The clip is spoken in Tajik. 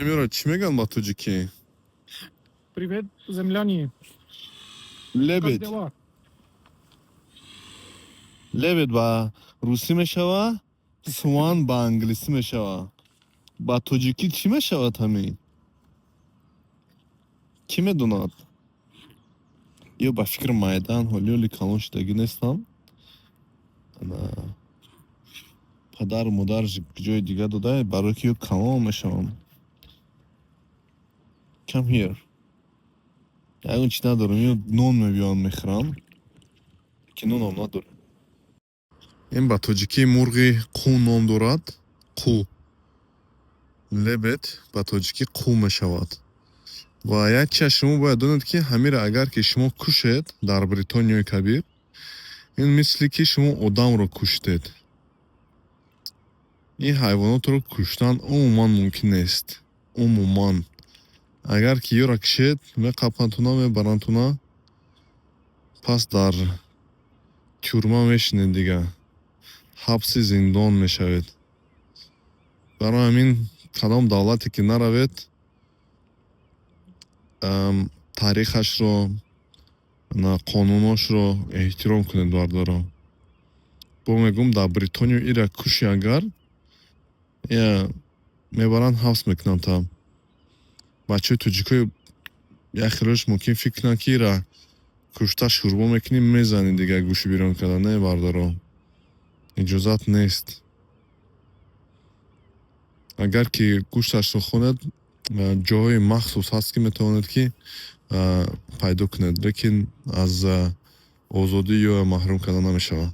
Эмира, чӣ мегӯянд ба тоҷикӣ? Привет, земляне. Как Лебедь. дела? Лебедь ба русӣ мешава, swan ба англисӣ мешава. Ба тоҷикӣ чӣ мешавад ҳамин? Кӣ медонад? Ё ба фикри майдан ҳоли калон шудагӣ нестам. Ана падару модараш ҷои дига дода, барое ки ё калон мешаванд. Come here. Ягон чиз надорам, ё нон мебиёрам, мехӯрам, ки нонам надорем. Ин ба тоҷикӣ мурғи қу ном дорад. Қу. Лебедь ба тоҷикӣ қу мешавад. Ва як чиз шумо бояд донед, ки ҳамира агар ки шумо кушед дар Бритониёи Кабир, ин мисли ки шумо одамро куштед. Ин ҳайвонотро куштан умуман мумкин нест. Умуман. Агар ки ёра кишед, меқапандтуна, мебарандтуна, пас дар тюрьма мешинед дига. Ҳабси зиндон мешавед. Барои ҳамин кадом давлате ки наравед, таърихашро, қонуношро эҳтиром кунед, бародаро. Бо мегӯм, дар Бритониё ира куши агар, я мебаранд, ҳабс мекунанд. Та бачаҳои тоҷикои як хелош мумкин фикр кунанд, ки ира кушта, шӯрбо мекунӣ, мезанӣ дига, гӯши берун карда. Не, бародаро, иҷозат нест. Агар ки гӯшташро хонед, ҷойҳои махсус ҳаст, ки метавонед ки пайдо кунед, лекин аз озодӣ ё маҳрум карда намешавад.